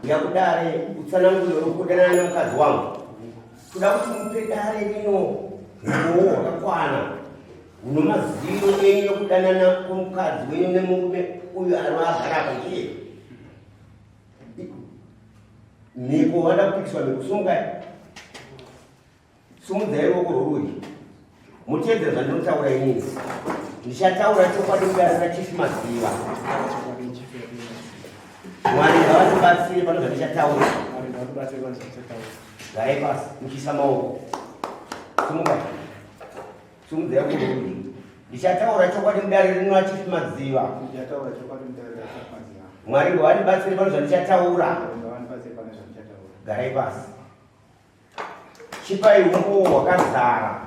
Yakudare utsananguro rokudanana nemukadzi wangu. Kuda kuti mupe dare rino humbowo hwakakwana hunomaziviro enyu ekudanana kwomukadzi wenyu nemurume uyu ari agara apa ndiye mhiko vada kupikiswa mhiko sumukai Sumudzai ruoko rworudyi muteedzere zvandinotaura inini. Ndichataura chokwadi mudare raChief Madziva. Mwari ngavatibatsire pano zvandichataura. Garai pasi muchiisa maoko. Sumukai. Sumudzai ruoko rworudyi. Ndichataura chokwadi mudare rino raChief Madziva. Mwari ngavatibatsire pano zvandichataura. Garai pasi. Chipai umbowo hwakazara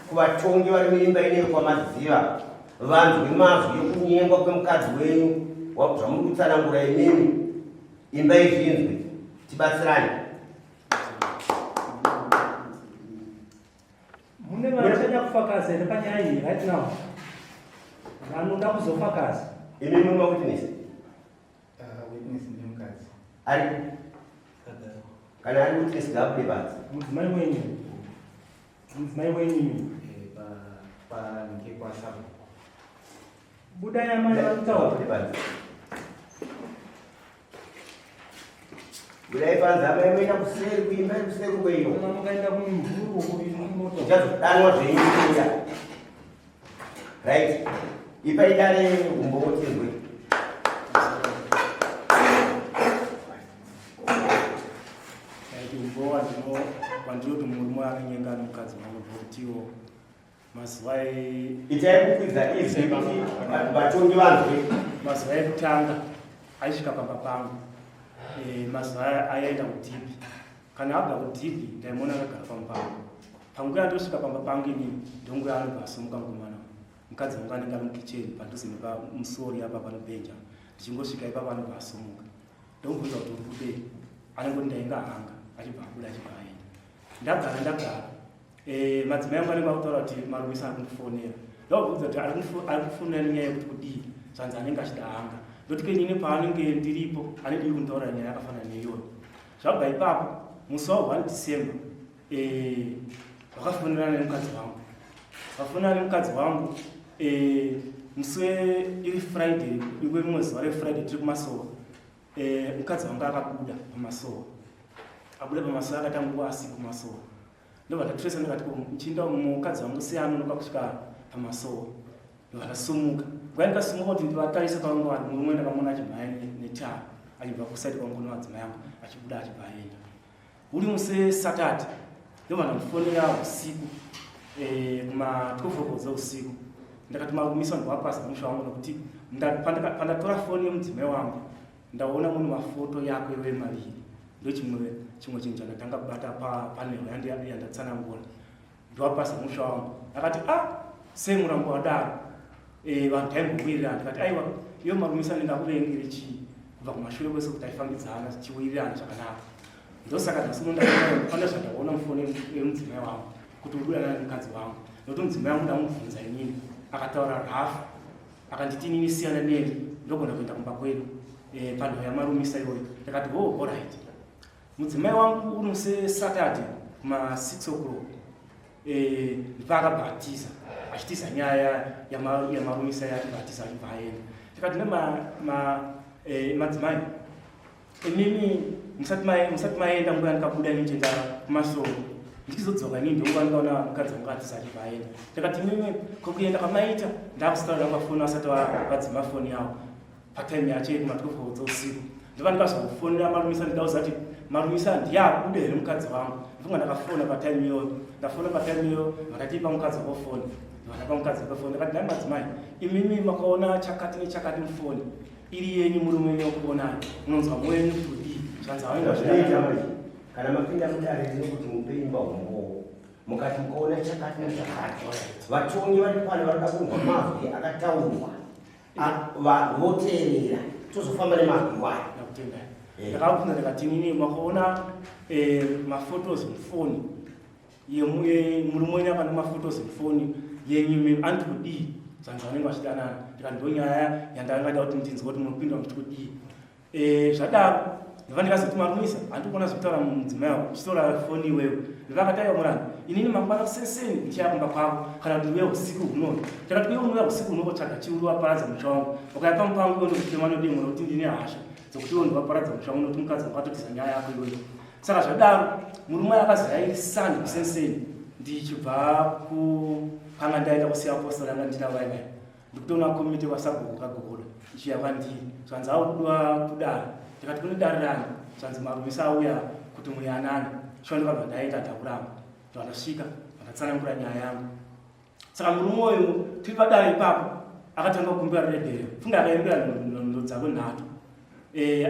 kuvatongi vari muimba ino yekwaMadziva vanzwe mazwi ekunyengwa kwemukadzi wenyu zvamuri kutsanangura imimi imba izvinzwe tibatsirane. Mune vachada kufakaza here panyaya iyi right now? Vanoda kuzofakaza. Imimi mawitness. Witness ndemukadzi. Ari kana ari witness ngaabude panze. Mudzimai wenyu. Mudzimai wenyu. Eh, pa pa ngekwa sabhuku. Budai amai vari kutaura. Ngaabude panze. Budai panze amai moenda kuseri kuimba kuseri kweyo. Kana mukaenda kumumvuri uko imoto. Muchazodanwa zvenyu kuuya. Right. Ipai dare umbowo tinzwe. Right, umbowo wandinoti murume akanyenga nomukadzi wangu ndokutiwo mazuva itai kukwidza izwi kuti vatongi vanzwe. Mazuva ekutanga aisvika pamba pangu eh, mazuva aienda kudhibhi Kana abva kudhibhi ndaimuona akagara pamba pangu. Panguva yandosvika pamba pangu inini ndonguva yaanobva asumuka mukomana uyu. Mukadzi wangu anenge ari mukicheni padhuze nepamusori apa panobhenja. Ndichingosvika ipapo anobva asumuka. Ndomubvunza kuti uri kudei? Anongoti ndainga hanga achibva abuda achibva aenda. Ndagara ndagara Eh, madzimai angu anenge akutaura kuti marumisa ari kundifonera ndovabvunza kuti ari kufonera nenyaya yekuti kudii zvanzi anenge achida hanga ndoti kenyini paanenge ndiripo anenge kuntaura nyaya yakafanana neiyoyo Zvabva ipapo musi wa 1 December eh, vakafonerana nemukadzi wangu vafonerana nemukadzi wangu eh, musi iri Friday ikwe rimwe zuva reFriday tiri kumasowa eh, mukadzi wangu akabuda pamasowa abuda pamasowa akatanga nguva asipo kumasowa ndobva ndatresa ndikati muchinda mukadzi wangu sei anonoka kusvika pamasowa ndobva ndasumuka nguva ndikasumuka kuti ndivatarisa pavanga vari murume ndakamuona achimhanya netara achibva kusaidi kwangu nemadzimai angu achibuda achibva aenda uri musi saturday ndobva ndamufonera usiku eh, kuma 12 o'clock dzeusiku ndakati marumisa ndowapasa musha wangu nokuti pandatora foni yemudzimai wangu Ndaona mune mafoto yako iwe maviri ndochimwe chimwe chinhu chandatanga kubata panhau yandatsanangura ndowapasa musha wangu akati a ah, sei murambo wadaro eh, vanhu taimbowirirana ndikati aiwa iyo marumisa ndingakuvengere chii kubva kumashure kwese kuti taifambidzana tichiwirirana zvakanaka ndosaka nhasi pane zvandaona mufoni yemudzimai wangu kuti uri kudanana nemukadzi wangu nokuti mudzimai wangu ndamubvunza inini akataura rafu Akanditi inini siyana neni ndogona kuenda kumba kwedu e, panhau yamarumisa iyoyo ndakati ho oh, alright mudzimai wangu uri musi Saturday kuma 6 o'clock e, ndipaakabva atiza achitiza nyaya yamarumisa yaachibva atiza achibva aenda ndikati ne ma, ma, e, madzimai Imimi musati musati maenda nguva ndikabuda ini ndichienda kumasoro ndichizodzoka inini ndonguva ndikaona mukadzi wangu atiza achibva aenda ndikati imimi kokuenda kwamaita ndakusitaura pafoni vasati vadzima foni yavo patime yacho yekuma 12 dzeusiku ndova ndikazofonera marumisa ndidauza kuti marumisa ndiye abuda here mukadzi wangu ndifunga ndakafona patime iyoyo ndafona patime iyoyo vakati ipa mukadzi wako foni ndikatapa mukadzi wako foni ndakati dai madzimai imimi makaona chakati nechakati mufoni iri yenyu murume wenyu wakuonai munonzwa mwoyo wenyu kuti kudii zvanzi awaenda Zvinoita manje. Kana mapinda mudare rino kuti mupe imba umbowo, mukati mukaona chakati nechakati, vatongi vari pano vanoda kunzwa mazwi akataurwa, vanhu voteerera, tozofamba nemazwi iwayo. Ndakutenda. Ndakabvunza ndikati, inini makaona maphotos mufoni yemurume wenyu? Akanda maphotos mufoni yenyu, anti kudii? Zvanzi vanenge vachidanana. Ndikati ndo nyaya yandangada kuti ndinzwe kuti munopindwa muchiti kudii. Zvadaro ndibva ndikazoti, Marumisa, handiri kuona zvekutaura mudzimai wako, uchitora foni iwewe. Ndibva akati, aiwa murani, inini mangwana kuseseni ndichaya kumba kwako, kana kuti ndiuye usiku hunono. Ndakati, uye unouya usiku huno kotsvaga chiuri waparadza musha wangu? Ukaya pamupangu iwe ndokutema nedemo, nokuti ndine hasha dzokuti iwe ndiwaparadza musha wangu, nokuti mukadzi wangu atotiza nyaya yako iwewe. Saka zvadaro murume akazoya iri Sunday kusenseni, ndichibva kupanga ndaenda kusiya posto ranga ndina vaivai, ndikutoona komiti kwasabhuku kagogoda ichiya kwandiri. Zvanzi aukudiwa kudare. Ndikati, kune dare rani? Zvanzi Marumisa auya kuti muyanane. Shuwa ndikabva ndaenda, ndakuramba, ndandasvika, ndatsanangura nyaya yangu. Saka murume uyu tiri padare ipapo akatanga kukumbira ruregerero. Funga akaembera nhondo dzako nhatu,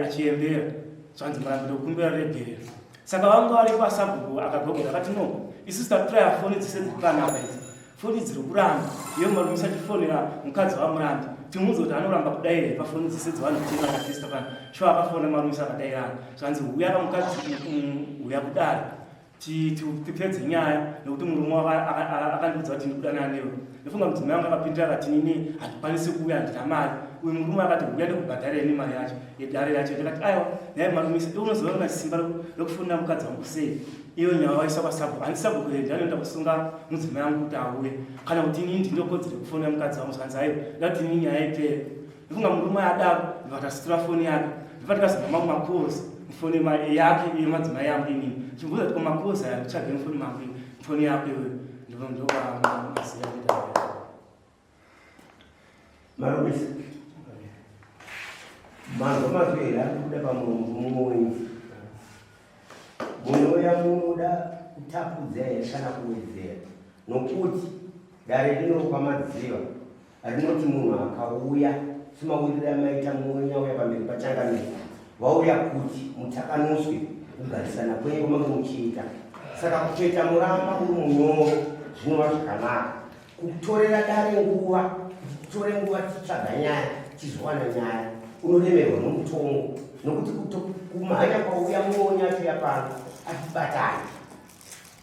achiembera, zvanzi, Murambi, ndokumbira ruregerero. Saka vanga vari pasabhuku akagogoda akati, no, isusu taturaya foni dzese dziri panapa idzi, foni dziri kuramba. Iye Marumisa achifonera mukadzi waMurambi, timuudze kuti anoramba kudaira pafoni dzese dzevanhu kutenga katesta pano. Shuwa akafona Marumisa, akadairana. Zvanzi, huya kamukadzi, huya kudare tipedze nyaya, nekuti murume akandiudza kuti ndikudanana newe. Ndofunga mudzimai wangu akapindira akati, nini handikwanisi kuuya, handina mari. Uyu murume akati, huya ndikubhadhareni mari yacho yedare yacho. Ndikati, aiwa nhai Marumisa, iwe unoziva una simba rekufonera mukadzi wangu sei? Iyo nyaya waisa kwasabhuku, handi sabhuku here ndianoenda kusunga mudzimai wangu kuti auye, kana kuti inini ndinokodzere kufonera mukadzi wangu? Zvanzi, aiwa, ndati inini nyaya ipere. Ndofunga murume adaro, ndibva tasitura foni yake, ndibva tikazobva mamwe macalls mufoni yake iyo madzimai yangu. Inini chimbuza kuti macalls aya nditsvage mufoni mangu, mufoni yako iweyo. Ndomaziva kuita. Marumisa, manzwa mazwi here ari kubuda pamuromo mumwe wenyu? Munouya munoda kutapudza here kana kuwedzera? Nokuti dare rino kwamadziva rinoti munhu akauya semawiriro amaita, mumwe auya pamberi pachangamira, vauya kuti mutakanuswe kugarisana kwenyu kwamange muchiita. Saka kutoita muramba uri munyoro zvinova zvakanaka. Kutorera dare nguva, kuti titore nguva tichitsvaga nyaya, tichizowana nyaya, unoremerwa nomutongo, nokuti kumhanya kwauya mumwe wenyu pano atibatani.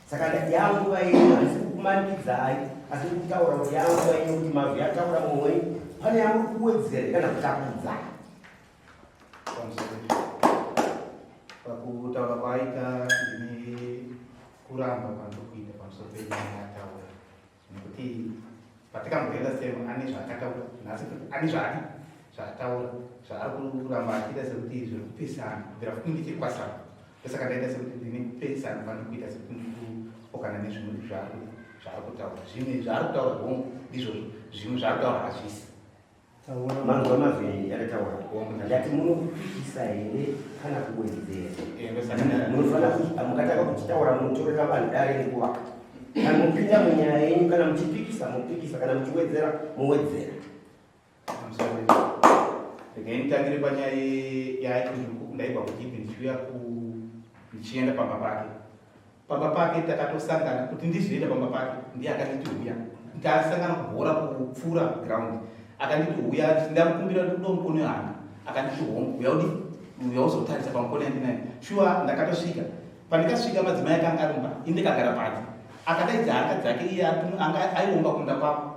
Saka yanguva yenyu, handisi kukumanikidzai, asi kutaura kuti yanguva yenyu, kuti mazwi ataura mumwe wenyu, pane yamuri kuwedzera kana kutapudza? Pamusoro pakutaura kwaaita, ndine kuramba kwandiri kuita pamusoro penyaya yataura, nekuti patikamboenda semo ane zvaakataura nhasi, ane zvaadi zvaataura zvaari kuramba achiita sekuti zviri kupesana kubvira futi ndichiri kwasana. Ndosaka ndaita sekuti ndine kupesana kwandiri kuita, sekuti ndiri kupokana nezvimwe zvaari kutaura. Zvimwe zvaari kutaura, hongu, ndizvozvo. Zvimwe zvaari kutaura hazvisi. Manzwa mazwi yakataura? Ndati munopikisa here kana kuwedzera? Ndosaka Munofanira kuti mukatanga kuchitaura munotorera vanhu dare nguva. Kana mupinda munyaya yenyu, kana muchipikisa mupikisa, kana muchiwedzera muwedzera. Pamusoro, regai nditangire panyaya yaiti ndaibva kudhibhi ndichiuya ndichienda pamba pake. Pamba pake takatosangana kuti ndizoenda pamba pake, ndiye akanditi huya. Tasangana kubhora, kupfuura ground, akanditi huya. Ndamukumbira ndikuda mukono wehanga, akanditi hongu, uya udi uya uzotarisa pamukono yandinayo. Shuwa ndakatosvika. Pandikasvika madzimai akanga arumba, indikagara panze. Akadaidza hanga dzake, iye anga aiomba kunda kwavo.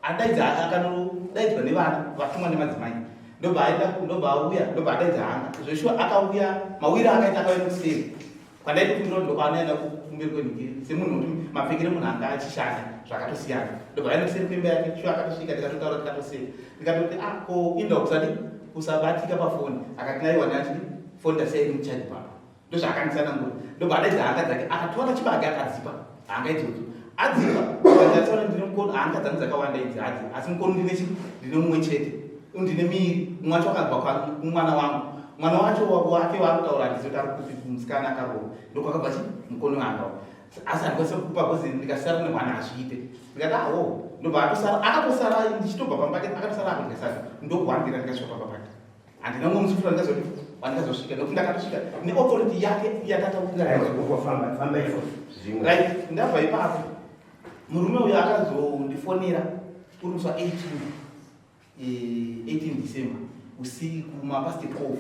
Adaidza, akanodaidzwa nevana vatumwa nemadzimai, ndobva aenda, ndobva auya, ndobva adaidza hanga. Zveshuwa akauya. Mawiro akaita, akauya nekuseri kwandaitokumbira kuti ndokwanoenda kumberi kwenhikiri, semunhu kuti mapfekero munhu anga achishanda zvakatosiyana. Ndobva aenda kuseri kwemba yake. Shuwa akatosvika, tikatotaura, tikatoseka. Ndikatoti, ah, ko inda kusadi kusabatika pafoni? Akati, naiwa ndachidi foni, ndasiya iri muchaji papa. Ndozvaakanditsanangura. Ndobva adaidza hanga dzake, akatora chibage akadzipa hanga idzodzo. Adzipa, akatsaura, ndine mukono, hanga dzangu dzakawanda idzi hadzi, asi mukono ndine chi ndine mumwe chete, ndine miiri. Mumwe wacho wakabva kumwana wangu, mwana wacho wake waari kutaura handizivi kuti ari kupi, musikana akarohwa, ndokwakabva chi mukono wanga. Asi handikwanisa kukupa because ndikasara nehwana hazviite. Ndikati, aho. Ndobva atosara, akatosara ndichitobva pamba pake, akatosara akudya sadza. Ndokuhambira, ndikasvika pamba pake, handina mumwe musi futi andikazoti. Wandikazosvika nekuti ndakatosvika neauthority yake yatataurira. Ndabva ipapo, murume uyo akazondifonera uri musi wa18 18 December usiku mapast 12,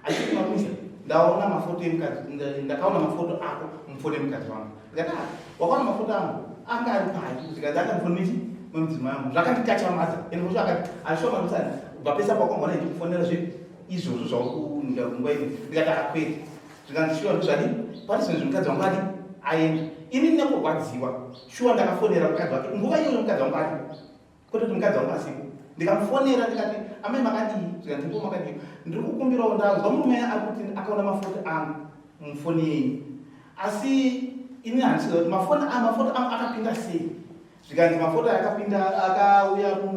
achiti, "Marumisa, ndaona mafoto emukadzi, ndakaona mafoto ako mufoni emukadzi wangu." Ndikati, "Ah, wakaona mafoto angu anga ari pai?" Zvikanzi akandifoni nechi memudzimai wangu. Zvakandikachamadza ende musho akati, "Ashuwa Marumisa, ubva pesa pakwangwana ndichikufonera zve izvozvo zvaukunika nguva ino?" Ndikati, "Akwete." Zvikanzi, "Shuwa ndozvadi pari zvinhu zvemukadzi wangu adi aenda." Ini nekurwadziwa, shuwa ndakafonera mukadzi wake nguva iyoyo mukadzi wangu aripo, kwete kuti mukadzi wangu asipo. Ndikamufonera ndikati, "Amai, makadii?" Zvikanzi, "Ndipo makadii? Ndiri kukumbirawo, ndanzwa murume ari kuti akaona mafoto angu mufoni yenyu, asi ini handisiza kuti mafoni mafoto angu akapinda sei." Zvikanzi mafoto akapinda akauya mu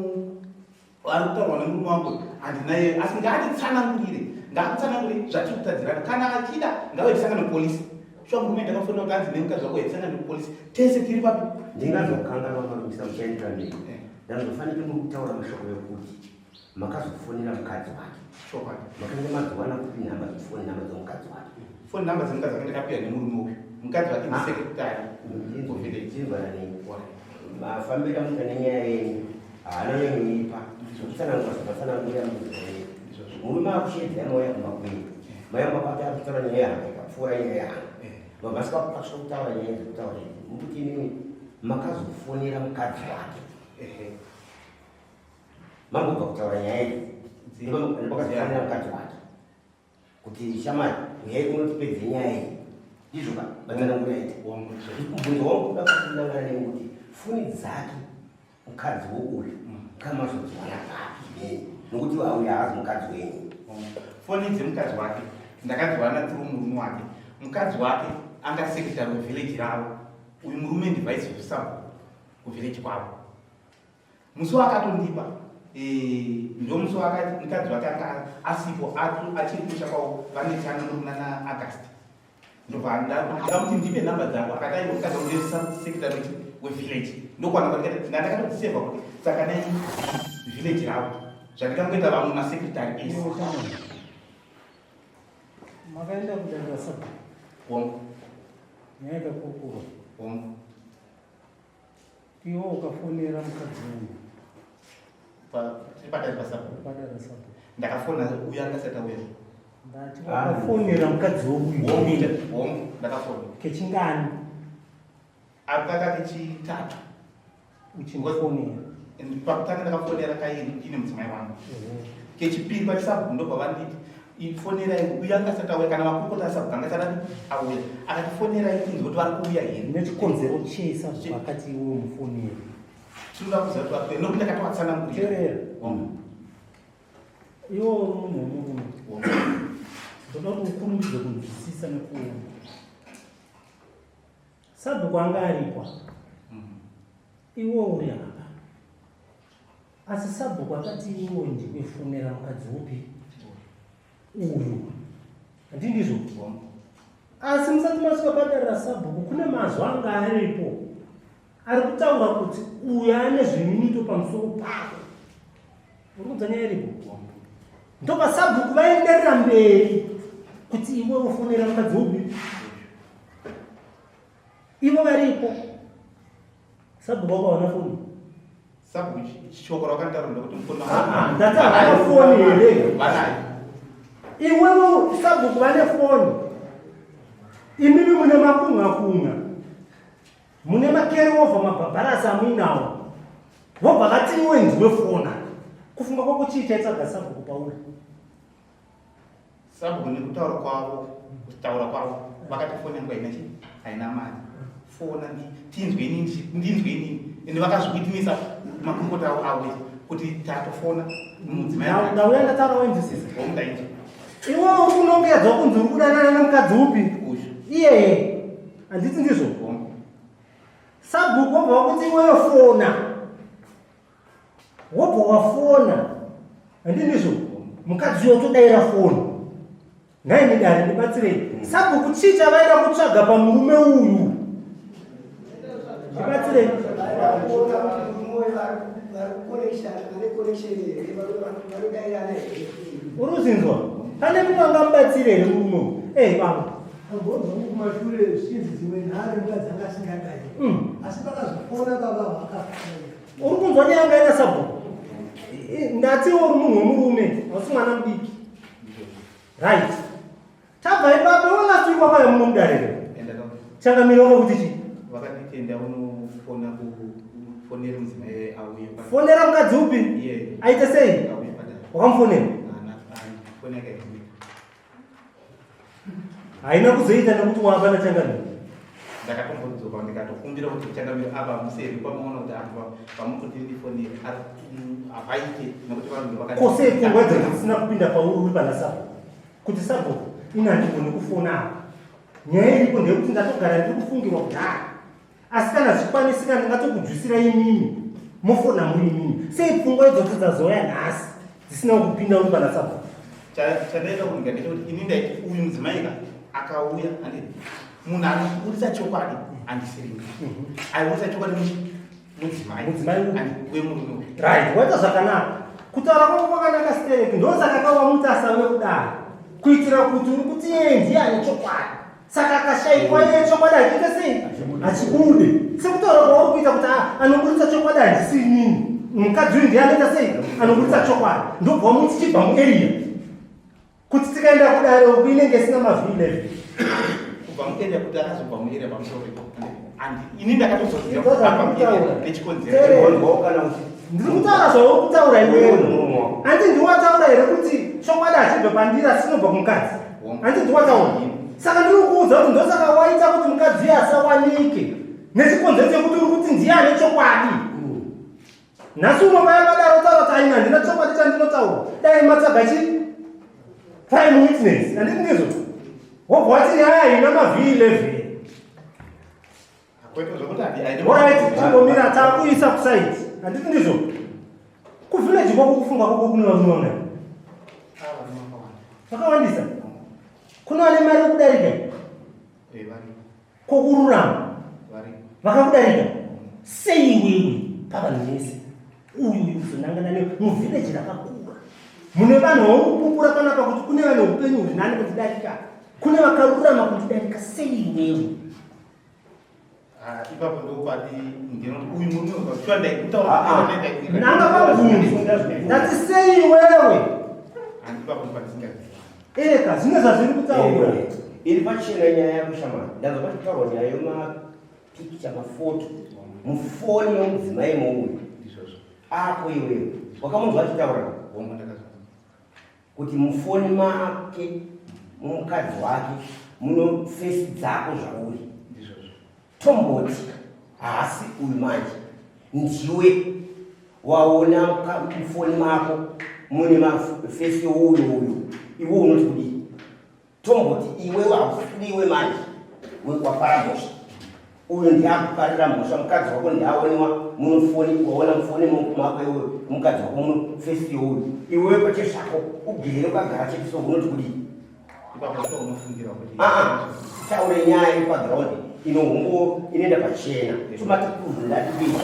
ari kutaurwa nemurume wangu handinaye, asi ngaatitsanangurire, ngaakutsanangurire zvatiri kutadzirana. Kana achida ngave tisangane kupolisi. Shuwa murume ndakafonera kuti anzi nemukadzi wako tisangane kupolisi tese tiri papi. Ndingazokanganwa, Marumisa, muchaendera mberi. Ndanzofanike muri kutaura mashoko ekuti makazofonera mukadzi wake. Chokwadi. Makanga madziwana kupi nhamba dzefoni, nhamba dzemukadzi wake? Foni namba dzemukadzi wake ndakapiwa nemurume uyu. Mukadzi wake ndisekretary kuvillage. Chinzwananei, mafambiro amuita nenyaya yenyu haana nyonyoipa zvokutsanangura zvamatsanangurira munyika yenyu. Murume akushedzai, mauya kumba kwenyu, mauya kumba kwake, ari kutaura nyaya yehama ikapfuura nyaya yehama. Mabvasika kukasvika kutaura nyaya dzekutaura idzi, mukuti imimi makazofonera mukadzi wake mambobva kutaura nyaya idzi, ndopakazofonera mukadzi wake kuti, "Shamari, uyai kunotipedze nyaya iyi." Ndizvo ka matsanangura ita? Mubvunzo wangu kuda kutinangana nemi kuti foni dzake mukadzi wouyu kamazodziwana papi neni, nokuti auyu haazi mukadzi wenyu? Foni dzemukadzi wake ndakadziwana through murume wake. Mukadzi wake anga secretary wevillage ravo. Uyu murume ndivice sabhuku kuvillage kwavo. Musi waakatondipa ndo musi waakati mukadzi wake anga asipo, achiri kumusha kwavo vanetsana nana August. Ndobva ndikamuti, "Ndipe nhamba dzako." Akati, "Aiwa, mukadzi wangu ndesecretary wevillage." Ndokwana kwandikati ndandakatodzisevha kuti saka nei village ravo zvandikangoita vamwe masecretary ese. Makaenda kudare rasabhuku? Hongu. Nyaya yakakurukurwa? Hongu. Iwo ukafonera mukadzi uyu? Tiri padare pasabhuku. Padare rasabhuku. Ndakafona uyo angasati auya. Ndati wakafonera mukadzi wouyu? Hongu, hongu, ndakafona. Kechingani? Akaka kechitatu. Uchindifonera? Pakutanga ndakafonera kairi ine mudzimai wangu. Kechipiri pachisabhuku ndobva vanditi, "Ifonerai uyo angasati auya." Kana makurukota asabhuku angasati auya, akati, "Fonerai tinzwe kuti vari kuuya here." Nechikonzero chei sabhuku akati iwe mufonere? Tinoda kuziva kuti vari kuuya nokuti ndakatovatsanangurira. Teerera. Hongu. Iwo munhu womurume. Hongu. Ndoda kuti ukurumidze kunzwisisa nekuona. Sabhuku anga arikwa, iwo uri apa, asi sabhuku akati iwo ndiwe fonera mukadzi upi uyu, handi ndizvo? Hongu. Asi musati masvika padare rasabhuku, kune mazwi anga aripo ari kutaura kuti uyu ane zviminito pamusoro pako. Uri kunzwa nyaya iripo? Ndobva sabhuku vaenderera mberi kuti iwe ufonera mukadzi upi ivo varipo. Sabhuku wakawana foni? Sabhuku shoko rakanditaura ndokuti mufoni. Ndati havana foni here? Vanayo. Iwewe, sabhuku vane foni, imimi mune makunga kunga, mune macarryover, mabhabharasi amuinawo. Vobva vati iwe ndiwe fona. Kufunga kwako chii chaitsvaga sabhuku pauri? Sabhuku nekutaura kwavo, kutaura kwavo vakati foni yangu haina chi haina mari, fona tinzwe inini, ndinzwe inini. Ende vakazviwitinisa makurukota avo avo kuti tatofona mudzimai. Ndauya ndataura, wainzwisisa? Hongu, ndainzwa. Iwe uri kunongedzwa kunzi uri kudanana nemukadzi upi? Uyu. Iyeye, handiti ndizvo? Hongu. Sabhuku wobva wakuti iwewe fona, wobva wafona, handi ndizvo? Mukadzi uyo todaira foni. Nhaini dare, ndibatsirei. Sabhuku chii chavaida kutsvaga pamurume uyu? Ndibatsirei. Kuona kuti murume vari kuconnection, vane connection here, vanodairana here? Uri kuzinzwa? Pane mumwe angamubatsire here murume uyu? Eh, baba. Ambonzwa kumashure zvichinzi dzimwe nhare mukadzi anga asingadai. Asi pakazofona baba vakafa. Uri kunzwa nyaya yanga ina sabhuku? Ndati uri munhu wemurume, hausi mwana mudiki. Right. Tabva ipapo, iwe last week wakauya muno mudare here? Changamire wakakuti chii? Vakanditi enda unofona kufonera mudzimai auye. Fonera mukadzi upi? Iye. Aite sei? Auye padare. Wakamufonera? Haana, foni yake haikuita. Haina kuzoita nekuti wava nachangamire. Ndakatombodzoka ndikatokumbira kuti changamire apa museri pamaona kuti apa pamukuti ndifonere hapaite nekuti vanhu vakati. Ko sei pfungwa idzodzo dzisina kupinda pauri uri pana sabhuku? Kuti sabhuku ini handigoni kufona apa. Nyaya iripo ndeyekuti ndatogara ndiri kufungirwa kudhara. Asi kana zvichikwanisika ndingatokujusirai imimi mofona muri imimi. Sei pfungwa idzodzo dzazouya nhasi dzisina kupinda uri pana sabhuku? Chandaida kuringa ndechekuti ini ndaiti uyu mudzimai ka akauya handiti munhu anoburitsa chokwadi handisirini. Aiburitsa chokwadi mudzimai. Mudzimai upi? Wemurume uyu. Right, waita zvakanaka. Kutaura kwako kwakanaka stereki ndosaka kawamuti asauye kudare. Kuitira kuti uri kuti iye ndiye ane chokwadi. Saka akashaikwa iye chokwadi achiita sei? Achibude. Sekutaura kwauri kuita kuti anoburitsa chokwadi handisi inini. Mukadzi uyu ndiye anoita sei? Anoburitsa chokwadi. Ndobva wamuti chibva muarea. Kuti tikaenda kudare uku inenge isina mavhi 11. Kubva muarea kuti akazobva muarea pamusoro ipo. Ini ndakatozoziva kuti abva muarea nechikonzero. Kana kuti Ndiri kutaura zvauri kutaura iwewe. Hanti ndiwataura here kuti chokwadi hachibve pandiri asi chinobva kumukadzi? Hanti ndiwataura? Saka ndiri kukuudza kuti ndosaka waita kuti mukadzi uyu asawanike nechikonzero chekuti uri kuti ndiye ane chokwadi. Nhasi umwe paya padaro taura kuti aina handina chokwadi chandinotaura. Dai matsvaga chi prime witness. Handiti ndizvo? Wobva wati nyaya haina mavhi 11. Kwete zvekuti handi Alright, chimbomira takuisa kusaidi. Handiti ndizvo? Kuvillage kwako kufunga kwako kune varume vangani? Vakawandisa. Kune vane mari yekudarika? Kokururama vakakudarika sei iwewe pavanhu vese uyu uzonangana newe muvhileji rakakura mune vanhu vaurikupupura panapa kuti kune vane upenyu huri nani kundidarika, kune vakarurama kundidarika sei iwewe? Ipapo ndopati ndinoti uyu murume sure ndaikutaura Nanga pabvunzo ndati sei iwewe? Handi ipapo ndopatisingazivi. Eka zvine zvazviri kutaura. Iri pachena nyaya yako shamani. Ndazwa pachitaurwa nyaya yemapikicha mafoto mufoni yomudzimai mouyu. Ndizvozvo. Ako iwewe wakamunzwa achitaura Hongu, ndakazwa. kuti mufoni make mumukadzi wake muno fesi dzako zvauri. Ndizvozvo. Tomboti haasi uyu manje ndiwe waona mufoni mako mune mafesi youyu uyu, iwe unoti kudii? Tomboti iwewe hausiriwe manje wapara mhosva, uyu ndiakuparira mhosva, mukadzi wako ndiaonewa munofoni, waona mufoni mako iwe mukadzi wako muno fesi youyu, iwewe pache zvako ugere ukagara chete, so unoti kudii? Ipapo ndo unofungira kuti Taure nyaya iri paground inohumbo inoenda pachena tomatikuzindatidii.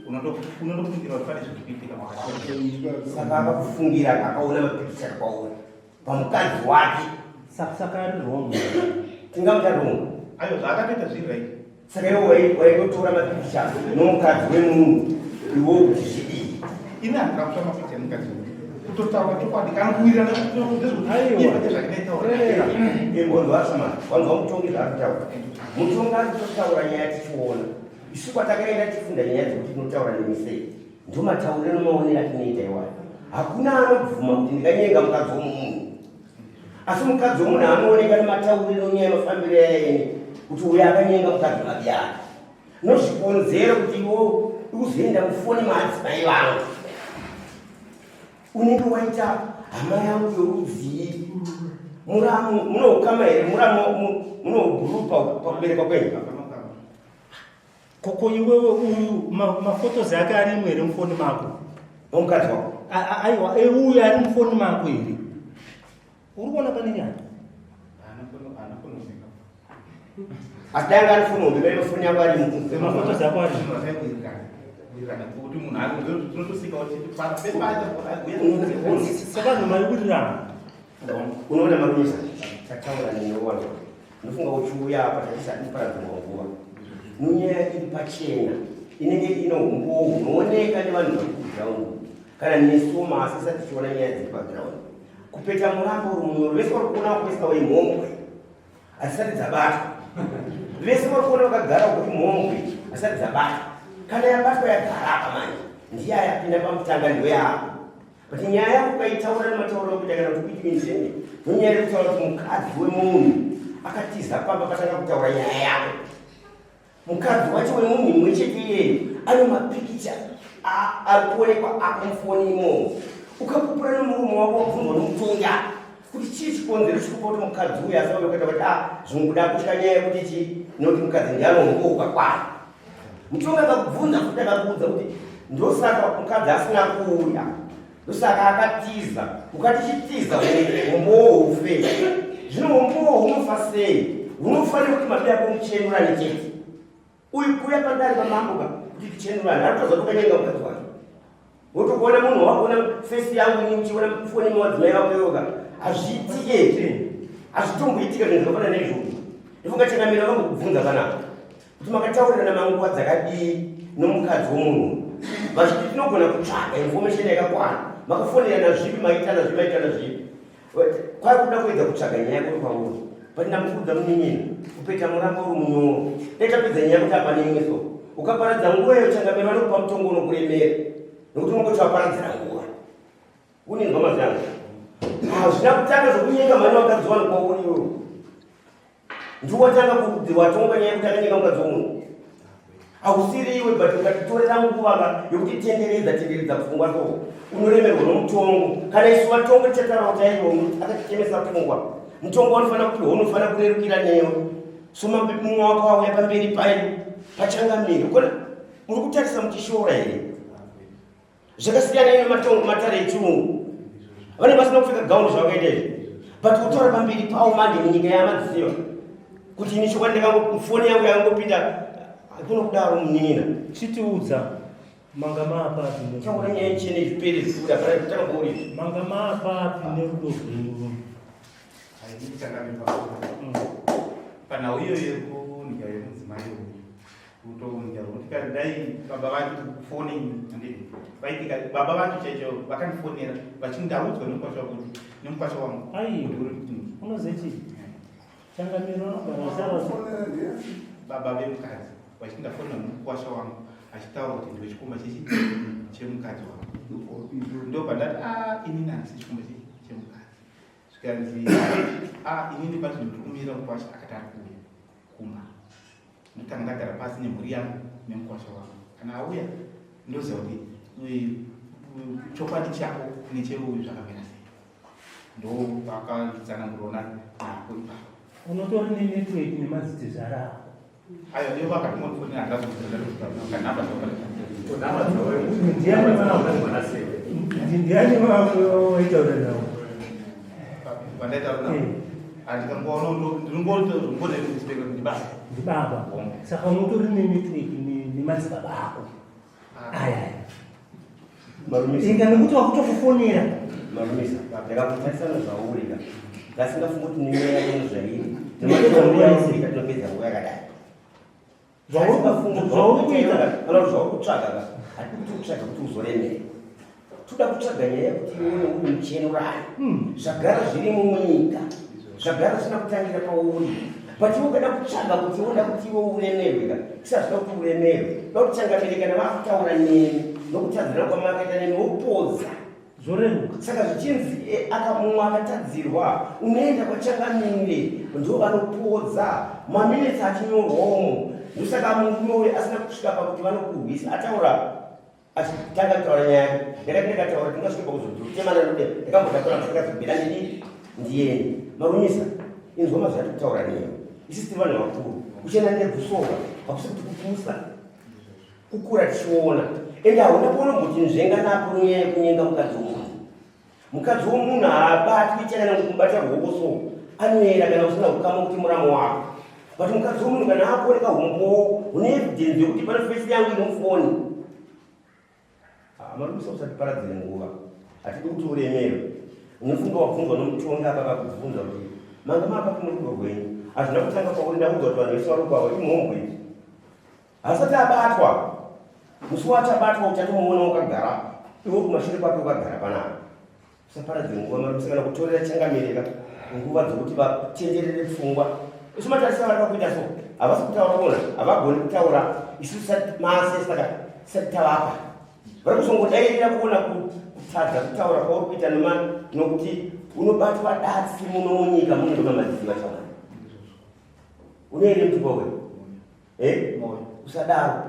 Unotofungira kuti pane zviri kuitika mukati. Saka akakufungira akaona mapikicha kwauri pamukadzi wake. Saka ari wrong. Tingamuta wrong? Ayo zvaakatoita zviri right. Saka iwe waitotora mapikicha nomukadzi wemunhu iwe kuti zvidii? Ini handina kutora mapikicha emukadzi wemunhu. Kutotaura chokwadi kana kuwirirana Aiwa. ndezvakinaitaura. Imbonzwa shamani, wanzwa mutongi zvaari kutaura. Mutongi ari kutotaura nyaya tichiona. Isu kwatakaenda tichifunda nyaya dzekuti tinotaura nemi sei, ndomatauriro nemaonero atinoita iwayo. Hakuna anobvuma kuti ndikanyenga mukadzi womunhu, asi mukadzi womunhu anooneka nematauriro nyaya mafambiro yaene kuti uyo akanyenga mukadzi mabiyana nozvikonzero kuti iwo uzoenda mufoni maadzimai vangu unenge waita hama yangu yorudzii? Muramu munoukama here? Muramu munouguru pakuberekwa kwenyu? Koko iwewe uyu mafotos ake arimo here mufoni mako? Nomukadzi wako? Aiwa, uyu ari mufoni mako here? Uri kuona pane nyaya? Asi dai anga ari foni hombe, dai foni yako arimo. Mafotos ako arimo. Kuti munhu tinotosika Saka vanhu maiwirirana. Unoona Marumisa, tataura newe wanzwa. Ndofunga uchiuya apa tatisati kuparadzirwa nguva. Munyaya iri pachena inenge ine umbowo hunooneka nevanhu vari kuground kana nesu maasesa tichiona nyaya dziri paground. Kupeta murambo uri munyoro vese vari kuona vakuisa weimhombwe hadzisati dzabatwa. Vese vari kuona vakagara kuti mhombwe hadzisati dzabatwa. Kana yabatwa yagara apa manje ndiye yapinda pamutanga ndiwe yako. But nyaya yako ukaitaura nematauriro okuita kana kuti kuiti minzenge nonyaya yekutaura kuti mukadzi wemunhu akatiza pamba patanga kutaura nyaya yako. Mukadzi wacho wemunhu imwe chete iyeyo ane mapikicha ari kuonekwa ako mufoni imomo. Ukapupura nemurume wako wabvunzwa nomutongi apa kuti chii chikonzero chikupa kuti mukadzi uyu asauye ukaita kuti a zvimwe kuda kutya nyaya yekuti chii nekuti mukadzi ndiye anohomboka kwayo. Mutongi akakubvunza futi akakuudza kuti ndosaka mukadzi asina kuuya ndosaka akatiza ukati chitiza umbowo hufe zvino umbowo hunofa sei hunofa nekuti mabi ako muchenurane chete uyu kuuya padare pamambo ka kuti tichenurane arikutoza kuti ukanyenga mukadzi wake wotokuona munhu wakuona fesi yangu ini uchiona foni mewadzimai vako iwoka hazviitike hazvitomboitika zvinhu zvakafanana neizvozvo ndofunga changamira vambokubvunza panapa kuti makataurirana manguva dzakadii nomukadzi womunhu vachiti tinogona kutsvaga information yakakwana makafonerana zvipi maitana zvipi maitana zvipi kwari kuda kuedza kutsvaga nyaya kuri kwauri but ndamukudza munin'ina kupeta murambo uri munyoro dai tapedza nyaya kuti apa neimwe so ukaparadza nguva iyo changamira vanokupa mutongo unokuremera nokuti unongoti waparadzira nguva uninzwa mazwi angu hazvina kutanga zvokunyenga mhani wakadzi wani kwauri iwewe Ndiwatanga kuti watonga nyaya yekuti akanyenga mukadzi womunhu. Hausiri iwe but ukatitorera nguva ka yekuti tenderedza tenderedza pfungwa so unoremerwa nomutongo. Kana isu vatongo tichataura kuti aiwa akatitemesa pfungwa. Mutongo wanofanira kuti unofanira kurerukira newe. So mumwe wako auya pamberi payo pachangamire. Ukona muri kutarisa muchishora here? Zvakasiyana nematongo matare echirungu. Vanenge vasina kupfeka gauni zvavakaita izvi. But kutaura pamberi pavo manje munyika yamadziva kuti ini chokwadi ndakango foni yangu yakangopinda hakuna kudaro munin'ina. Chitiudza manga maapapi taura nyaya chene zvipere zvibuda kana kutanga kuuri manga maapapi nerudo rwenyu. Panhau iyoyo yekunyika yemudzimai uyu kutounza kuti kana dai baba vacho kufoni handiti vaitika baba vacho chaicho vakandifonera vachindaudzwa nemukwasha kuti nemukwasha wangu ai unoziva chii changamiro anogara baba vemukadzi vachindafonera mukwasha wangu achitaura kuti ndiwe chikomba chechi chemukadzi wangu ndobva ndati a ah, inini handisi chikomba chemukadzi zvikanzi a ah, inini pati ndiri kumira mukwasha akati ari kuuya kumba ndotanga ndagara pasi nemhuri yangu nemukwasha wangu kana auya ndoziva kuti eh, chokwadi chako necheuyu zvakamira sei ndopakanditsanangurona nako ipapo unotori nenetwork nemadzitezvara ako ayo ndiyo vakatingondifonera handazokanhamba ndiani waitaura nawo vandaitaura navo Handikangoono ndinongoita ndibaba. Ndibaba. Saka unotori nenetwork nemadzibaba ako. Aya. Marumisa. Inga nekuti wakutokufonera. Marumisa. Ndakakutarisa zvauri ka. Ndasingafungi kuti nenyaya yako nezvairi. Nematombo yauri tinopedza nguva yakadai. Zvauri kuita kana kuti zvauri kutsvaga ka hatidi kuti kutsvaga kuti uzoremera toda kutsvaga nyaya yekuti ione uri muchenurani hmm. zvagara zviri munyika zvagara zvisina kutangira pauri but iwe ukada kutsvaga kuti woda kuti iwe uremerwe ka tisazvida kuti uremerwe da kuti changamire kana vakutaura nemi nokutadzirana kwamakaita nemi wopodza zvoreruka saka zvichinzi eh, aka mumwe akatadzirwa unoenda kwachangamire ndo vanopodza maminitsi achinyorwaomo ndosaka murume uyu asina kusvika pakuti vanokurwisa ataura achitanga kutaura nyaya yake ndakati ndakataura tingasvike pakuzotemana node ndakambotaura ndakazobira ndidii ndiyeni marumisa inzwa mazwi ati kutaura newe isisi tiri vanhu vakuru uchienda negusoka hakusi kuti kupusa kukura tichiona ende hauna paunomboti nzvenga napo nyaya yekunyenga mukadzi womunhu mukadzi womunhu haabatwi chakana kumubata ruoko so anoera kana usina ukama kuti muramo wako but mukadzi womunhu kana akuoneka umbowo une evidence yekuti pane fesi yangu inomufoni ah, marumisa usatiparadzire nguva hatidi kuti uremerwe. Unofunga wabvunzwa nomutongi apa vakubvunza kuti manga mapapi murudo rwenyu. Hazvina kutanga kwauri ndaudzwa kuti vanhu vese vari kwavo imhombwe idzi. Hasati abatwa. Musi wachabatwa uchatomuona wakagara iwe kumashure kwake wakagara panapa. Usaparadze nguva marutsi kana kutorera changamire ka nguva dzokuti vatenderere pfungwa. Isu matarisa vari pakuita so havasi kutaura kuona havagoni kutaura isu mase saka tisati tavapa. Vari kuzongodairira kuona kutadza kutaura kwauri kuita nokuti unobatwa datsi muno munyika muno ndomamaziva chamwari. Unoende mutupo wewe? Eh? Usadaro.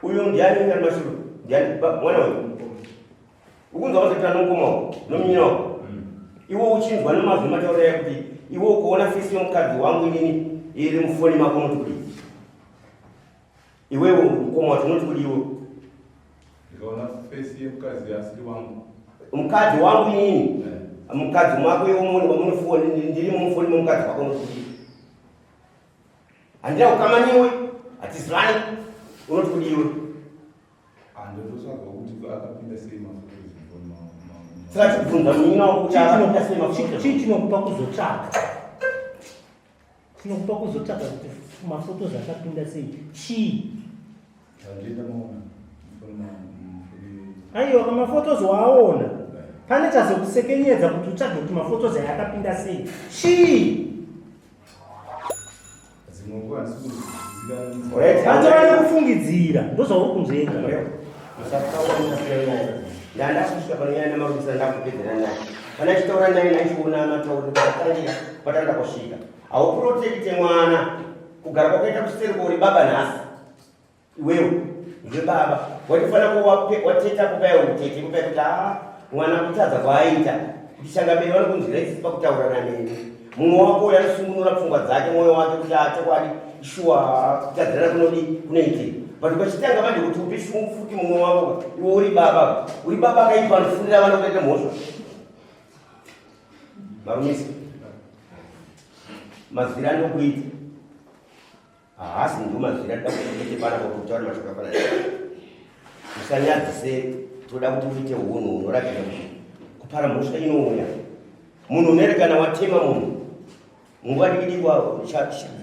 Uyu ndiani ari mashure? Ndiani mwana uyu? Ukunzwa vazoita nomukoma wako nomunyina wako. Iwe uchinzwa nemazwi mataura ya kuti iwe ukuona fesi yomukadzi wangu inini iri mufoni mako unoti kudii? Iwewe mukoma wacho unoti kudii iwe? Ndikaona fesi yemukadzi asiri wangu. Mukadzi wangu inini. Mukadzi mwako iwe munofoni ndiri mufoni memukadzi wako unoti kudii? Handina kukama newe, hatizivani. Unoti kudii iwe? Ndototsvaga kuti akapinda sei mafotos Saka chibvunza munin'ina wako kuti akapinda sei mafotos. Chii chinokupa kuzotsvaga? Chinokupa kuzotsvaga kuti mafotos akapinda sei? Chii? Handienda maona. Aiwa, kamafotos waaona. Pane chazokusekenyedza kuti utsvage kuti mafotos aya akapinda sei? Chii? Vatova nekufungidzira ndozvauri kunzvenga. Ndandasvika panonyaya namarumisa ndakupedzera naye. Kana achitaura naye naichiona matauriro pakatangira patanga kusvika. Hauprotekite mwana kugara kwakaita kuseri kwauri baba nhasi. Iwewe ndiwe baba waitofanira wateta kupaya utete kupaya kuti haa mwana kutadza kwaaita kuti changamire vanokunzwira tsitsi pakutaurana neni. Mumwe wako uyo anosungunura pfungwa dzake mwoyo wake kuti haa chokwadi shuwa kutadzirana kunodi kunoitika. But ukachitanga manje kuti upe shungu futi mumwe wako iwe uri baba uri baba akaipa anofurira vana kuita mhosva. Marumisi mazwira anokuita Haasi ndiwo mazwira anoda kuti uite pana pakuti utaure mashoko akafanana. Usanyadzise, toda kuti uite hunhu hunoratidza kuti kupara mhosva inouya. Munhu unere kana watema munhu nguva diki diki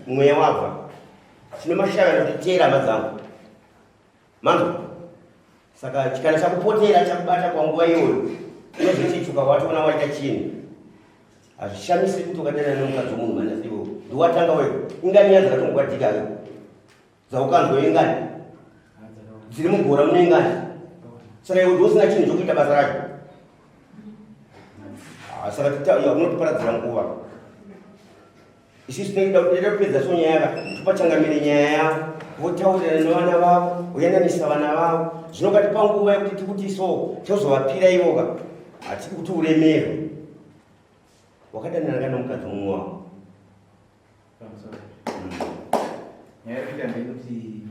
mweya wabva. Tine mashaya anotiteera hama dzangu. Manzwa? Saka kana chakupotera chakubata panguva iyoyo unozoti watoona waita chinhu. Hazvishamisi kuti ukadanana nemukadzi wemunhu mhanya iwewe. Ndiwatanga wewe. Ingani nyaya dzakatongokwadhika wewe. Dzaukanzwa ingani? Dziri mugora mune ingani? Saka iwe ndosina chinhu chokuita basa racho. Ah, saka unotiparadzira nguva. Isusu tinoda kupedza so nyaya yaka topachangamire nyaya yavo votaurirana nevana vavo voyananisa vana vavo zvino katipa nguva yekuti tikuti so tozovapira ivoka hatidi kuti uremerwe wakadanana kana mukadzi mumwe wako nyaya yekuita ndeyekuti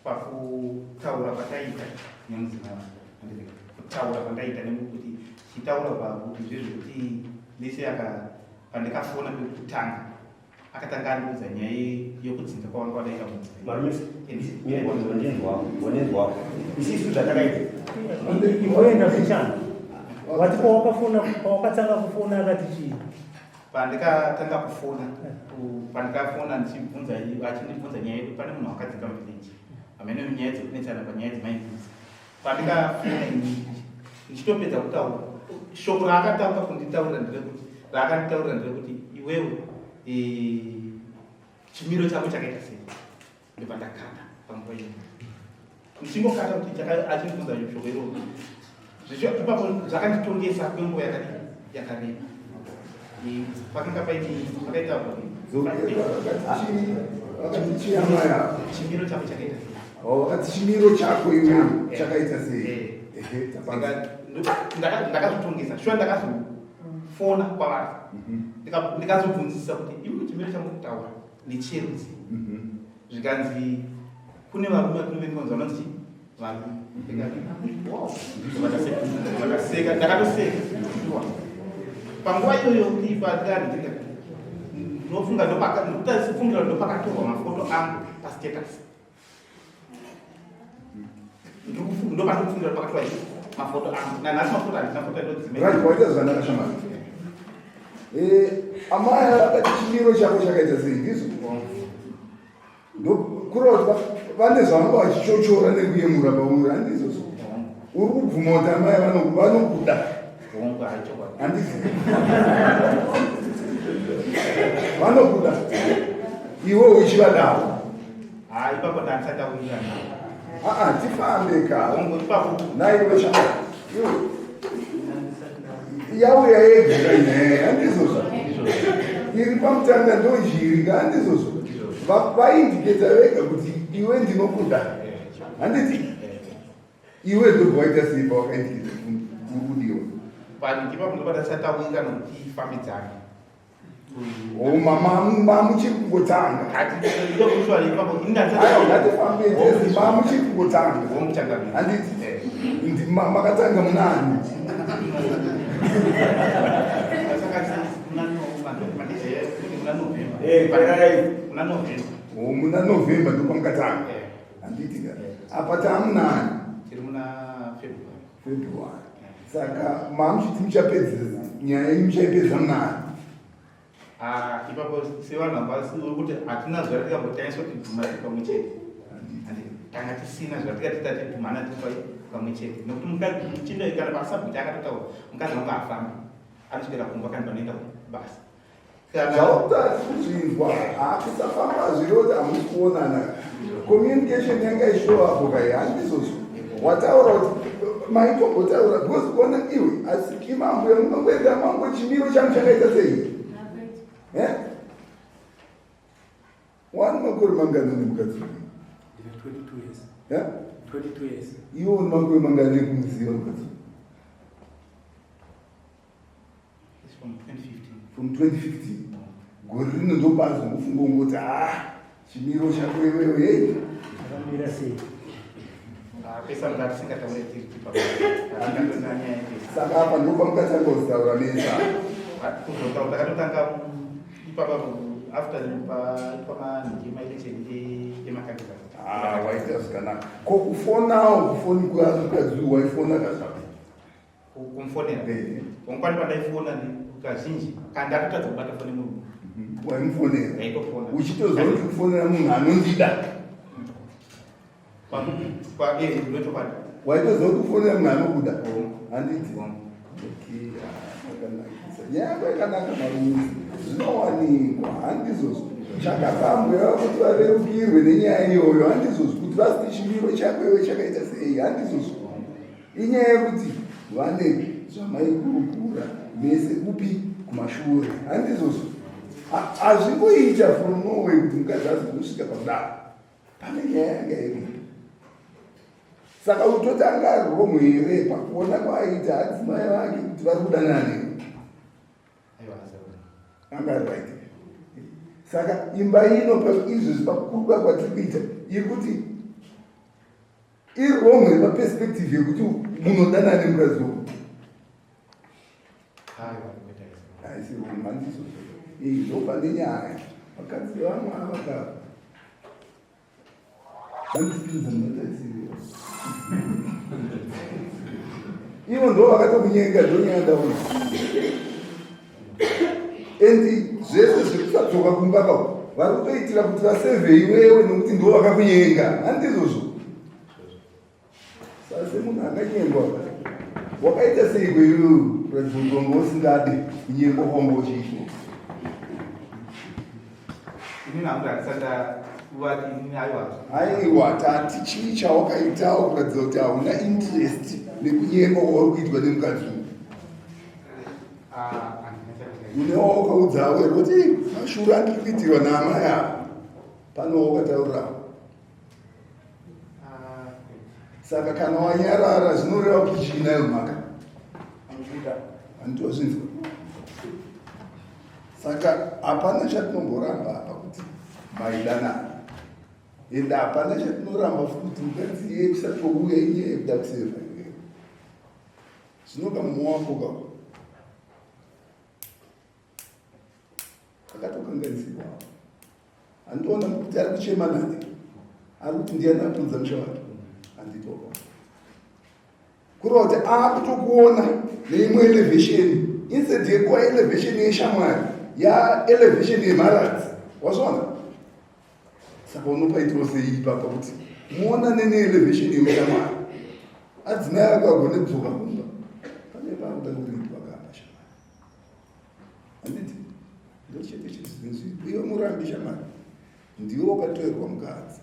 pakutaura kwataita nemudzimai wangu kutaura kwandaita nekuti chitaura pakuti zvezvekuti lese aka pandikafona pekutanga akatanga andiudza nyaya yekudzinza kwavanga vadaita mudzimai isisu zvatakaita imboenda zvichana wati pawakafona pawakatanga kufona akati chii Pandikatanga kufona, pandikafona ndichibvunza achindibvunza nyaya yekuti pane munhu wakadzika muvillage hameno nyaya dzekunetsana panyaya dzemaimbuzi. Pandikafona ini ndichitopedza kutaura shoko raakatanga kunditaurira nderekuti raakanditaurira nderekuti iwewe eh, chimiro chako chakaita sei ndobva ndakata panguva iyo ndichingokata kuti achindibvunza shoko iroro zvicho ipapo zvakanditongesa kwenguva yakadii yakareba pakanga paine pakaita chimiro chako chakaita sei oh, wakati chimiro chako iwe chakaita sei ndakazvitongesa shuwa ndakazofona kwavari mhm. ndikazobvunzisisa kuti imwe chimiro chamukutaura necherudzi mhm. zvikanzi kune varume vatinovenga vanonzi varume ndakaseka ndakatoseka panguva iyoyo ipaandika ndinofunga ndopakatofungira ndopakatorwa mafoto angu pastatus ndopanofungira pakatorwa Mafoto angu nanhasi mafoto handina foto yandodzimai. Right, waita zvakanaka shamwari. Eh, amai akati chimiro chako chakaita sei ndizvo? Kureva kuti vane zvavanenge vachichochora nekuyemura pauri handizvozvo? Uri kubvuma kuti amai vanokuda handizvo? Vanokuda iwe uchivadawo. Ipapo ndandisati akuwirirana. Aa tifambe ka. Naiwe shamwari. Iwe. Yauya yega kainyaya handizvozvo? Iri pamutanda ndozhiri ka handizvozvo? Vaindiketa vega kuti iwe ndinokuda. Handiti? Iwe ndobva waita sei pawakaindiketa kuti uri kudiwa? Pandipa ndobata tisatawirana kuti tifambidzane. Oh, mama mamuchiri kungotanga. Aiwa, ngatifambe tese mamuchiri kungotanga. Handiti? Makatanga munani? Oh, muna November ndopamakatanga. Handiti ka? Apa taamunani? Tiri muna February. February. Saka mamuchiti muchapedza nyaya yenyu muchaipedza munani? Ah, ipapo sevanhu vamba kuti hatina zuva ratikambotanyisa kuti dhuma tiri pamwe chete. Tanga tisina zuva ratikati tati dhumana tiri pamwe chete. Nekuti mukadzi muchinda kana pasabhuti akatotaura mukadzi wangu haafambi. Anoswera kumba kana panoenda kubasa. Zvautati kuzvinzwa hakusafamba zvireva kuti hamusi kuonana. Communication yanga ishow apo kai handizvozvo. Wataura kuti maitombotaura because kuona iwe asi imambuya munongoenda mambo chimiro changu chakaita sei? Eh? Wani makore mangani une mukadzi uyu? Ndine 22 years. Yeah? 22 years. Iwe une makore mangani ekumuziva mukadzi uyu? From 2015. From 2015. Gore rino ndopazongofunga ungoti ah chimiro chako iwewe hey. Chakamira sei? Ah, pesa mukati singataure tiri tipa. Saka apa ndopamukatanga kutaura mese apa. Kuzotaura takatotanga ipapa after pamanhingi maelection emakandidate. Ah, waita zvakanaka. Ko kufonawo kufoni kwamukadzi waifona kazvapi? Kumufonera wangu pandaifona kazhinji kana ndakutadza kubata foni murume. Waimufonera? Ndaitofona. Uchitoziva kuti kufonera munhu anondida. Ndochokwadi. Waitoziva kuti kufonera munhu anokuda? Handiti? Okay, zvakanakisa. Nyaya yako yakanaka marume. Zvinowanikwa, handizvozvo. Chakafambwa kuti varerukirwe nenyaya iyoyo, handizvozvo. Kuti vasiti chimiro chako iwe chakaita sei, handizvozvo. Inyaya yekuti vane zvamaikurukura mese kupi kumashure, handizvozvo. Hazvingoita from nowhere kuti mukadzi azongosvika pakudaro. Pane nyaya yanga iripo. Saka utoti anga ari wrong here pakuona kwaaita adzimai vake kuti vari kudanana newe? Anga ari right. Saka imba ino izvezvi pakukurukura kwatiri kuita iri kuti iri wrong here paperspective yekuti munodanana nemukadzi uyu? Haisi wrong, handizvo. Ndopane nyaya. Vakadzi vamwe ava ka vanotipinza munotarisirira. Ivo ndo vakatokunyenga ndonyaya ndaona. And zvese zvekusadzoka kumba kwako vari kutoitira kuti vasevhe iwewe nokuti ndo vakakunyenga. Handizvozvo. Sase munhu akanyengwa wakaita sei iwewe kuratidza kuti wanga usingade kunyengwa kwanga uchiitwa? Inini hangu handisati ndavati inini aiwa. Aiwa tati chii chawakaitawo kuratidza kuti hauna interest nekunyengwa kwauri kuitwa nemukadzi uyu? Une wawakaudzawo here kuti mashura andiri kuitirwa naamai ava pane wawakataurirawo? Saka kana wanyarara zvinoreva kuti chiinayo mhaka. Handitozvinzwa. Saka hapana chatinomboramba apa kuti maidanana. Ende hapana chatinoramba futi kuti mukadzi iye kusatouya inyaya yekuda kuseva iwewe. Zvino kamumo wako kako akatokanganisirwa. Handiona kuti ari kuchema nani, ari kuti ndiani apunza musha wake. Handitoona. Kureva kuti akutokuona neimwe elevation instead yekuva elevation yeshamwari ya elevation yemharadzi. Wazviona? Saka unopaitiro sei ipapa kuti muonane neelevation yeushamwari? Adzimai ako agone kudzoka kumba. Pane pakuda kuripwa kapa shamwari. Handiti? Ndochete chete zvinhu iwe murambi shamwari. Ndiwe wakatorerwa mukadzi.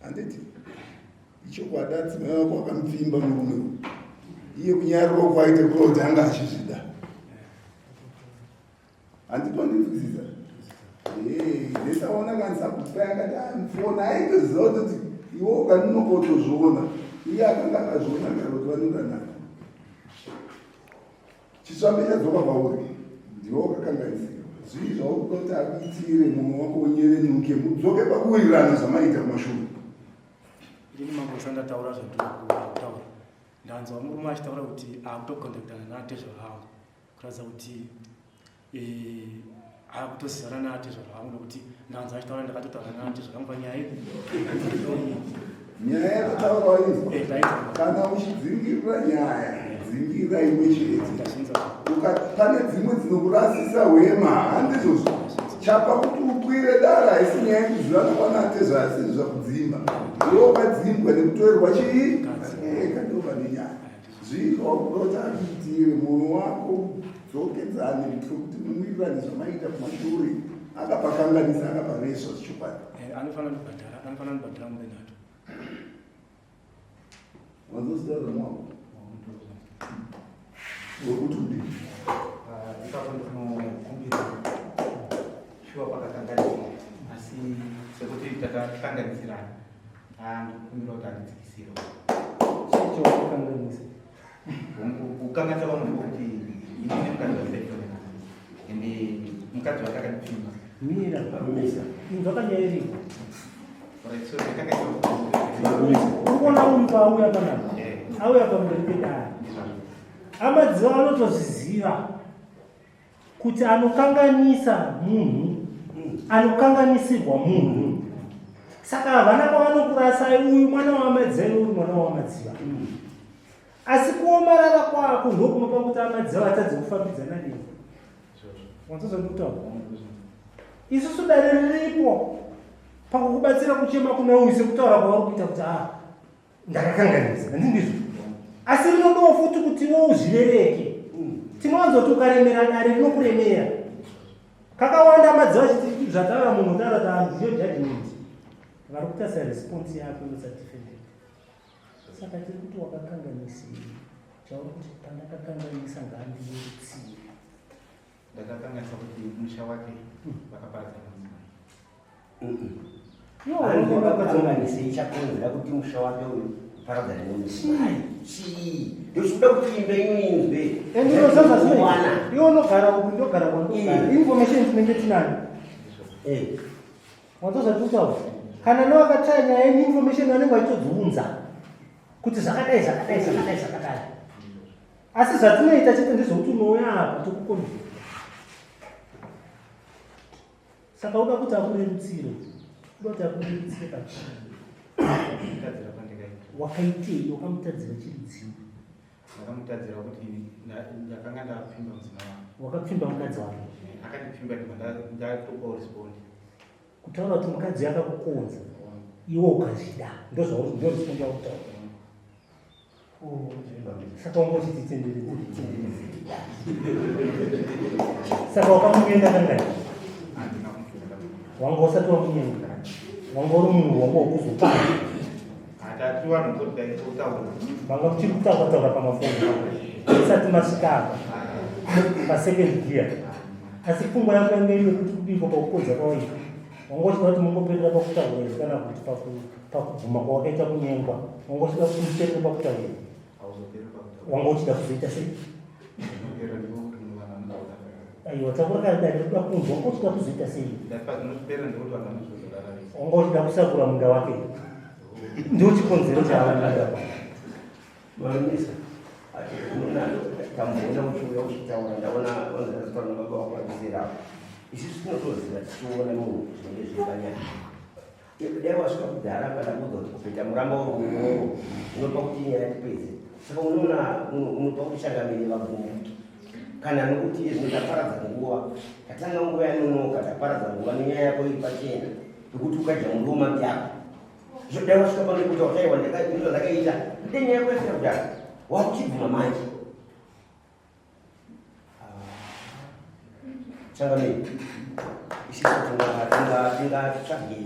Handiti? Ichokwadi adzimai vako vakamupfimba murume uyu. Iye kunyariro kwaite kuroti anga achizvida. Handiti wandinzwisisa? Ndisaona kana sakupa yakati amfona aitoziva kutoti iwe ukanonoka kutozviona. Iye akanga akazviona kare kuti vanodanana. Chitsvambe chadzoka kwauri, ndiwe wakakanganisirwa. Zvii zvauri kuda kuti akuitire mwoyo wako unyevenuke mudzoke pakuwirirana zvamaiita kumashure? Ini mambo sandataura zvandinotaura. Ndanzwa murume achitaura kuti akutokondektana naatezvara vangu. Kuratidza kuti eh, akutozivana naatezvara vangu nokuti ndanzwa achitaura ndakatotaura naatezvara vangu panyaya iyi. Nyaya yakataurwa inzwa. Eh, Kana uchidzingirira nyaya, dzingira imwe chete. Pane dzimwe dzinokurasisa hwema, handizvozvo. Chapa kuti ukwire dare haisi nyaya yekuzivana kwanatezvara asi zvakudzimba. Iwe wakadzimbwa nekutorerwa chii? Eka ndo pane nyaya. Zvii zvawakuda kuti akuitire mwoyo wako dzokedzane kuti muwirirane zvamaita kumashure akapakanganisa akaparesva zvechokwadi. Eh, anofanira kubhadhara, anofanira kubhadhara mombe nhatu. Wanzozitaura mwako. Wekuti udii? Ah, ipapo ndinokumbira shuwa pakakanganiswa asi sekuti takakanganisirana ah, ndikukumbira kuti andidzikisire. Chii chawakakanganisa? Kukanganisa kwangu ndekuti inini mukadzi wake taifonera ende mukadzi wake akandipfimba. Mira, Misa. inzwa kanyaya iripo. Right, so ndakakanganisa Uri kuona uyu paauya panapa? Eh. Auya pamberi pedare. Amadziva anotozviziva kuti anokanganisa munhu, anokanganisirwa munhu. Saka havana kwavanokurasai, uyu mwana waMadziva, iwe uri mwana waMadziva. Asi kuomarara kwako ndokunopa kuti aMadziva vatadze kufambidzana newe. Wanzwa zvandikutaura? Isusu dare riripo pakukubatsira kuchema kuna uyu sekutaura kwauri kuita kuti ah ndakakanganisa, handi ndizvo? Asi rinodawo futi kuti iwe uzvirereke. Tinowanza kuti ukaremera dare rinokuremera. Kakawanda madziva achiti zvataura munhu taura kuti ah, ndiyo judgment. Vari kutarisa response yako yosadefended. Saka tiri kuti wakakanganisei? Chauri kuti pandakakanganisa ngaandirutsire. Ndakakanganisa kuti musha wake vakaparadzana mudzimai. Hanzi wakakanganisei chakonzera kuti musha wake uyu uparadzane nemudzimai? Chii? Ndochikuda kuti imba ino inzwe. And unoziva zvazvinoita? Iwe unogara uku ndogara kwandogara. Information tinenge tinayo. Eh. Wanzwa zvatiri kutaura? Kana nevakataya nyaya yenyu information vanenge vachitodziunza kuti zvakadai zvakadai zvakadai zvakadai. Asi zvatinoita chete ndezvekuti unouya apa tokukonzera. Saka uda kuti akurerutsire, uda kuti akurerutsire pachii? Kutadzira kwandakaita. Wakaitei? Wakamutadzira chirudzii? Ndakamutadzira kuti ndakanga ndapfimba mudzimai wangu. Wakapfimba mukadzi wake? Akandipfimba ndibva ndatopawo respond. Kutaura kuti mukadzi akakukonza iwe ukazvida, ndozvauri ndo respond yauri kutaura. Saka wanga uchititenderedza. Saka wakamunyenga kangani? Handina kumupfimba. Wanga usati wamunyenga. Wanga uri munhu wanga wokuzopara. Hatati vanhu kuti ndaitotaura. Manga muchiri kutaura taura pamafoni usati masvika apa pasecond gear. Asi pfungwa yako yanga iri yekuti kudiko pakukodza kwawaita. Wanga uchida kuti mungoperera pakutaura here kana kuti pakubvuma kwawakaita kunyengwa? Wanga uchida kuti muperere pakutaura here? Hauzoperi pakutaura. Wanga uchida kuzoita sei? Zvinopera ndiko kuti vanhu vanotaura. Aiwa, taura kana dai ndikuda kunzwa. Wanga uchida kuzoita sei? Ndati pazvinopera ndikuti vanhu vanozozorara vese. Wanga uchida kusakura munda wake. Ndio chikonzero chaanoda. Marumisa, unoona tamboona uchiuya uchitaura, ndaona vanhu nababa vako vachisera apo. Isusu tinotoziva tichiona munhu zvinenge zviri panyaya. Dai wasvika kudhara kana kuudza kuti kupeta muramba uri munyoro zvinopa kuti nyaya tipedze. Saka unoona unobva kuchangamire vagumbuki kana nokuti izvo taparadza nguva, tatanga nguva yanonoka, taparadza nguva nenyaya yako iri pachena yekuti ukadya muroma byako zvodai wasvika pano kuti wakaiwa ndizvo zvakaita ide nyaya yako yasvika kudaro wakuchibvuma manje. Changamire, isusu tingatsvage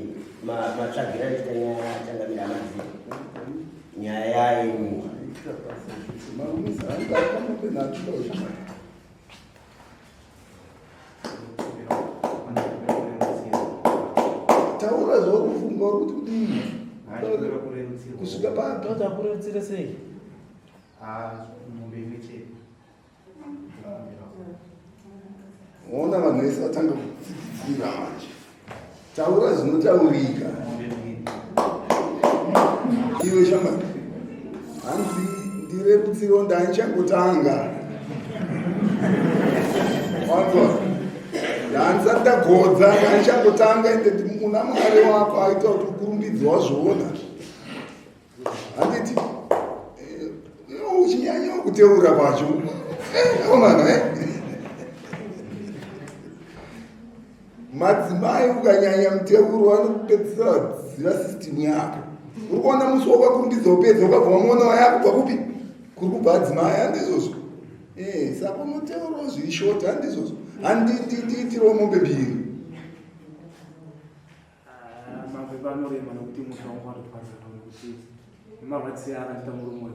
matsvagira achiita nyaya changamire amadziva nyaya yenyu. Taura zvauri kufunga, uri kuti kudii kusvika papi? Toda kurerutsire sei? Mombe imwe chete. Ona vanhu vese vatanga kutsikidzira manje. Taura zvinotaurika. Iwe shamwari, hanzi ndirerutsiro ndaichangotanga. Wanzwa? Ndandisati ndagodza, ndaichangotanga ende una Mwari wako aita kuti ukurumbidze wazviona. Handiti uchinyanya kuteura kwacho. Omana eh? Madzimai ukanyanya muteuro vanokupedzisira vaziva system yako. Uri kuona musi wakakurumbidza upedza ukabva wamuona wayakubva kupi? Kuri kubva adzimai, handizvozvo? Saka unoteurawo zviri short, handizvozvo? Handindiitirewo mombe mbiri. Mabwe anorema nokuti musha wangu watoparara nokuti nemarwadzisiro akandiita murume uyu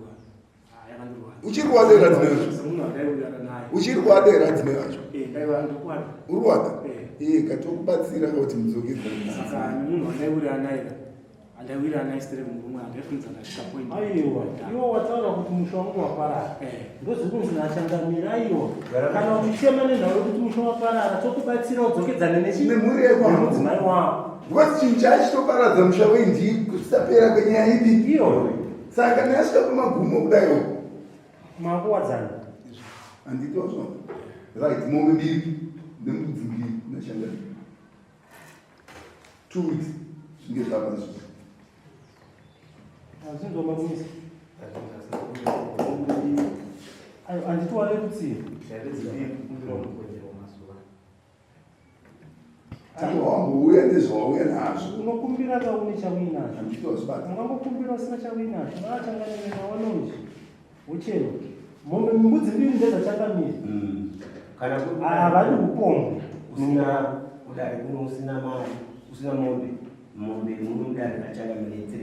yakandirwadza. Uchiri kuwada here adzimai vacho? Semunhu andaiwirirana naye. Uchiri kuwada here adzimai vacho? Ndaiva ndokuwada. Uri kuwada? Katokubatsira kuti mudzokedzane. Saka nemunhu andaiwirirana naye ka, andaiwirirana naye sitere murume andaifunidza ndasvika point. Aiwa, iwe wataura kuti musha wangu waparara. Ndozvikunzi nachangamire, aiwa. Kana uchichema nenhau yekuti musha waparara, tokubatsira udzokedzane Nemhuri yako. nemudzimai wako. Because chinhu chachitoparadza musha wendi kusapera kwenyaya ipi? Iyoyo. Saka kana yasvika kumagumo kudaiwo. Makuwadzana. Handiti wazvona? Right, mombe mbiri nembudzi mbiri nachangamire. 2 weeks zvinge zvava izvozvo. Hazvinzwa marumisa. Ayo, handiti warerutsira. Tanga wambouya nezvawauya nazvo. Unokumbira ka une chauinacho. Handiti wazvibata. Ungangokumbira usina chauinacho. Vachangamire mawanonji. Uchema. Mombe mbudzi mbiri ndedzachangamire. Kana kuri Havadi upombwe. usina kudare kuno usina mari, usina mombe, mombe muno mudare rachangamire 300.